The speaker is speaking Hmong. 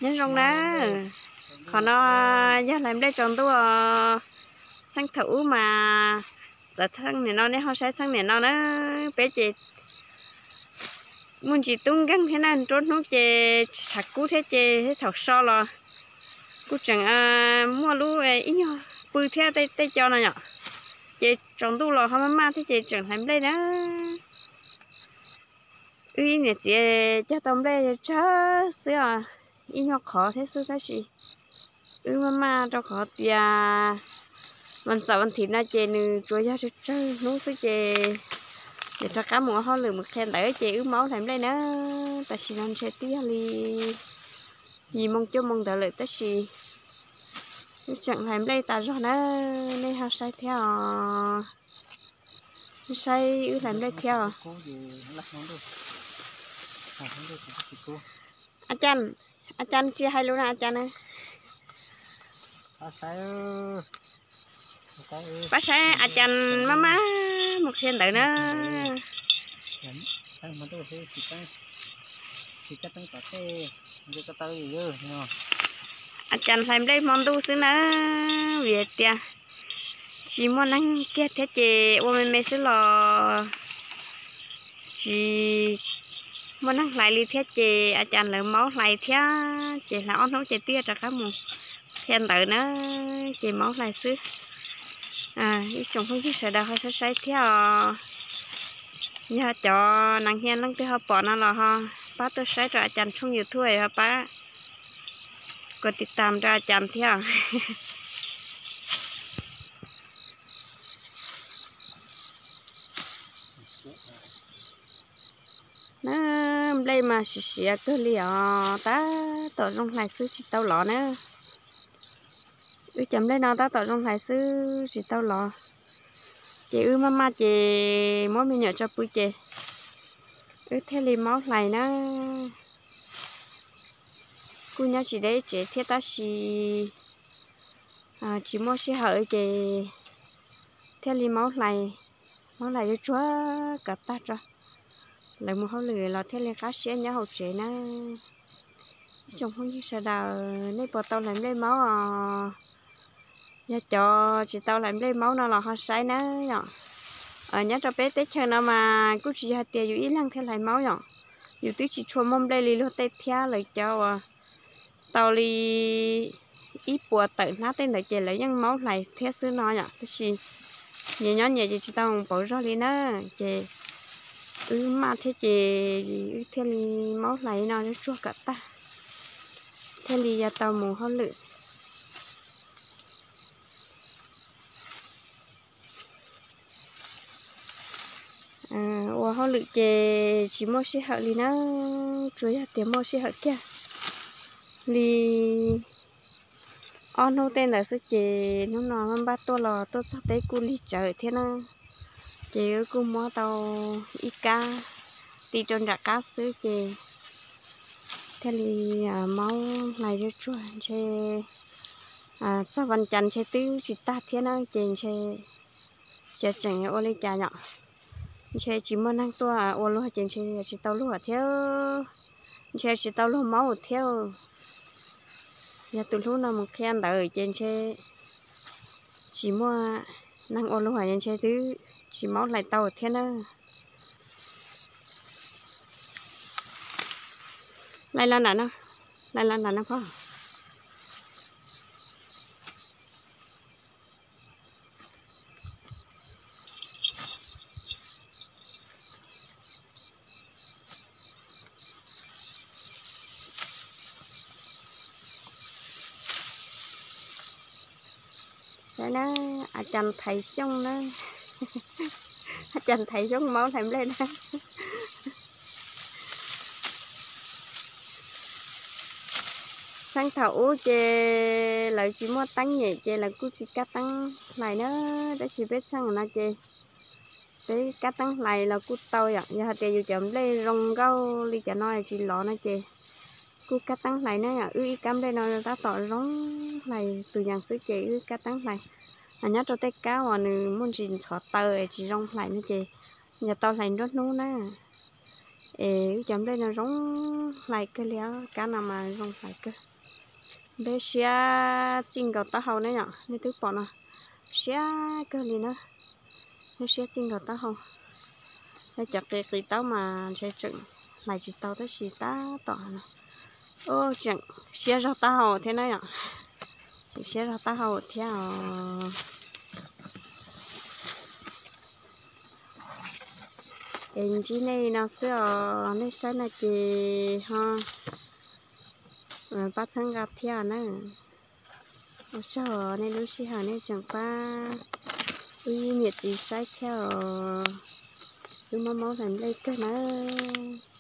Nyob zoo na, qhov no yog hlais nplej tsaus ntuj os. Txheej thaum ub mas txawv txheej niam no, nej ho saib txheej niam no na. Peb ces muaj ntsis tub nkeeg thiab na, nruab hnub ces tshav kub thiab ces thaum so los kuj tseem muaj lub ib nyuag pw thiab tej co no yom. Ces tsaus ntuj los ho maj maj thiab ces tseem hlais nplej na. Wb niam txiv cog tau nplej tsawg xwb os, ib nyuag qhov thiab xwb tab sis wb maj maj rau qhov tias vas xaum vas thiv no ces nws tsuas yog tsawg tsawg hnub xwb ces, ces rov qab mus ua hauj lwm mus qhia ntawv ces wb maub hlais nplej na. Tam sim no ntshe twb yog li yim moo cuaj moo ntawd lawm tab sis wb tseem hlais nplej tas zog na, nej ho saib thiab os. Saib wb hlais nplej thiab os. A Cas, A Cas tsis hais lus na A Cas na. Pab saib A Cas maj maj mus qhia ntawv na. A Cas hlais nplej hmo ntuj xwb na, vim tias tsis muaj neeg kiag thiab ces ua me me xwb los tsis muaj neeg hlais li thiab ces A Cas lawv maub hlais thiab ces hlais ob hnub ces twb rov qab mus qhia ntawv na, ces maub hlais xwb. Ib tsoom phooj ywg sawv daws ho saib saib thiab os. Yog cov neeg hnia leej twg ho pom no los ho pab tuaj saib rau A Cas tshooj YouTube ho pab kuv tiv tam rau A Cas thiab. Na, nplej mas siav siav kawg li os, tab tom zoo hlais xwb tsis tau lov na. Wb cov nplej no tab tom zoo hlais xwb tsis tau lov. Ces wb maj maj ces muab me nyuam tso pw ces wb thiaj li maub hlais na. Kuj nyob tsis deb tsev thiab tab sis tsis muaj sij hawm ces thiaj li maub hlais, maub hlais yuav tsuag kom tag tso. Lawv mus hauj lwm los thiaj li qab siab nyob hauv tsev na. Ib tsoom phooj ywg sawv daws nej puas tau hlais nplej maub os? Yog cov tsis tau hlais nplej maub no los ho saib na yom. Nyob rau peb teb chaws no mas kuj tsis yog hais tias yus ib leeg thiaj hlais maub yom. Yus twb tsis tshua muaj nplej li luag tej thiab, lawv cov uas tau li ib puas tawm hnab tej ntawd ces lawv yeej maub hlais thiab xwb no yom. Tab sis nyias nyob nyias ces tsis tau pauv zog li na, ces wb maj thiab ces wb thiaj li maub hlais no tsuag kom tag thiaj li yuav tau mus hauj lwm. Ua hauj lwm ces tsis muaj sij hawm li na, tsuas yog tias muaj sij hawm kiag li ob hnub tej ntawd xwb ces hnub no npaj tuaj los tuaj txog teb kuj lig tsawv thiab na. Ces wb kuj muab tau ib kab ti rau nram qab xwb ces thiaj li maub hlais zuj tsuag ntshe txog vas cas ntshe twb tsis tag thiab na ces ntshe xyov tseem ua li cas yom. Ntshe tsis muaj neeg tuaj ua luag ces ntshe tsis tau luag thiab, ntshe tsis tau luag maub thiab. Yog tus hlub no mus qhia ntawv ces ntshe tsis muaj neeg ua luag ntshe twb tsis maub hlais tau thiab na. Laij los nram no, laij los nram no pog. Saib na, A Cas thaiv xyooj na, A Cas thaiv xyooj maub hlais nplej na. Txheej thaum ub ces lawv tsis muaj teeb nyem ces lawv kuj tsis kaj teeb hlais na, tab sis peb txheej no ces peb kaj teeb hlais los kuj tau yom. Yog hais tias yus cov nplej zoo nkauj li cov no tsis lov no ces kuj kaj teeb hlais na yom. Wb ib kab nplej no tab tom zoo hlais tus yees xwb ces wb kaj teeb hlais. Nyob rau tej kab uas nws muaj ntsis ntxhov taw es tsis zoo hlais no ces yog tau hlais nruab hnub na. Es wb cov nplej no zoo Hlais kawg li, kab no mas zoo hlais kawg. Npeb siab txij nkaus taub hau ne yom, nej twb pom no, siab kawg li na. Npeb siab txij nkaus taub hau. Cov qis qis taub mas ntshe tseem hlais tsis tau tab sis tab tom no, tseem siab zog taub hau thiab na yom. Tseem siab zog taub hau thiab os. Es ntsib nej no xwb os, nej saib no ces ho pab txhawb nqa thiab na. Ua tsaug nej lub sij hawm nej tseem pab wb niam txiv saib thiab os. Wb mob mob hlais nplej kawg nawb.